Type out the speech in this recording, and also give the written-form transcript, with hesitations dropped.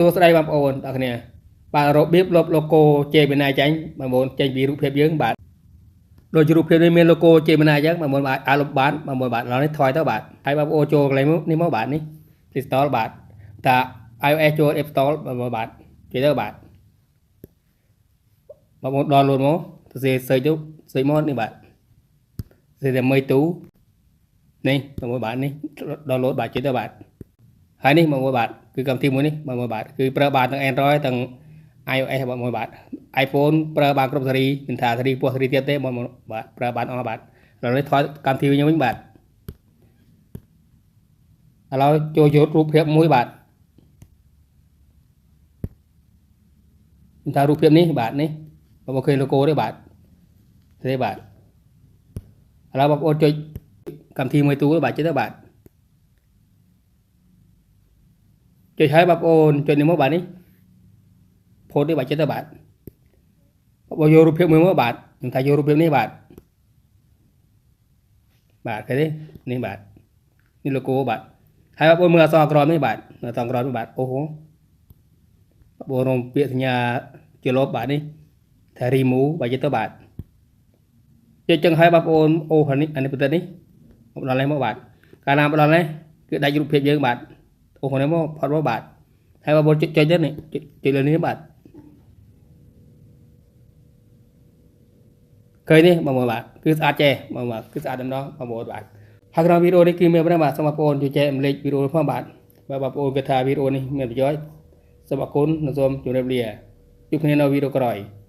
សួស្តីបងប្អូនទាំងគ្នា បាទ របៀបលុប logo Gemini ចេញបងប្អូន ចេញពីរូបភាពយើង បាទ ដូចជារូបភាពនេះមាន logo Gemini អញ្ចឹងបងប្អូន អាចលុបបានបងប្អូន បាទ ឥឡូវនេះថយទៅ បាទ ហើយបងប្អូនចូលកន្លែងនេះមក បាទ នេះ Play Store បាទ តា iOS ចូល App Store បងប្អូន បាទ ជួយទៅ បាទ បងប្អូន download មកទៅសេ search ទៅ search មកនេះ បាទ សេតែមើលទូនេះបងប្អូន បាទ នេះ download បាទ ជួយទៅ បាទ ហើយនេះបងប្អូន បាទ គឺកម្មវិធីមួយនេះបងប្អូន បាទ គឺប្រើបានទាំង Android ទាំង iOS បងប្អូន បាទ iPhone ប្រើបានគ្រប់ស៊េរី មិនថាស៊េរីពោះស៊េរីទៀតទេបងប្អូន បាទ ប្រើបានអស់ បាទ ឥឡូវនេះថយកម្មវិធីវិញ បាទ ឥឡូវចូលយករូបភាពមួយ បាទ មិនថារូបភាពនេះ បាទ នេះបងប្អូនឃើញ logo ទេ បាទ ទេ បាទ ឥឡូវបងប្អូនចុចកម្មវិធីមួយទូ បាទ ជិះទៅ បាទ ចុចហើយបងប្អូនចុចនេះមក បាទ នេះផូតនេះ បាទ ជិះទៅ បាទ បងប្អូនយករូបភាពមួយមក បាទ ខ្ញុំថាយករូបភាពនេះ បាទ បាទ ឃើញទេនេះ បាទ នេះ logo បាទ ហើយបងប្អូនមើលអក្សរក្រមនេះ បាទ អក្សរក្រមនេះ បាទ អូហូ បងប្អូនរំពាក្យសញ្ញាជាលប បាទ នេះថា remove បាទ ជិះទៅ បាទ ចុចចឹងហើយបងប្អូន អូ នេះអានេះបន្តិចនេះមកដល់នេះមក បាទ កាលណាមកដល់នេះគឺដាច់រូបភាពយើង បាទ អូនេះមកផុតមក បាទ ហើយបងប្អូនចុចចុចទៅនេះ ចុចលើនេះ បាទ ឃើញនេះបងប្អូន បាទ គឺស្អាតចេះបងប្អូន គឺស្អាតម្ដងបងប្អូន បាទ ហើយក្នុងវីដេអូនេះគឺមានប៉ុណ្ណឹង បាទ សូមបងប្អូនជួយចែករំលែកវីដេអូផង បាទ បើបងប្អូនគិតថាវីដេអូនេះមានប្រយោជន៍ សូមអរគុណ និងសូមជម្រាបលា ជួបគ្នានៅវីដេអូក្រោយ។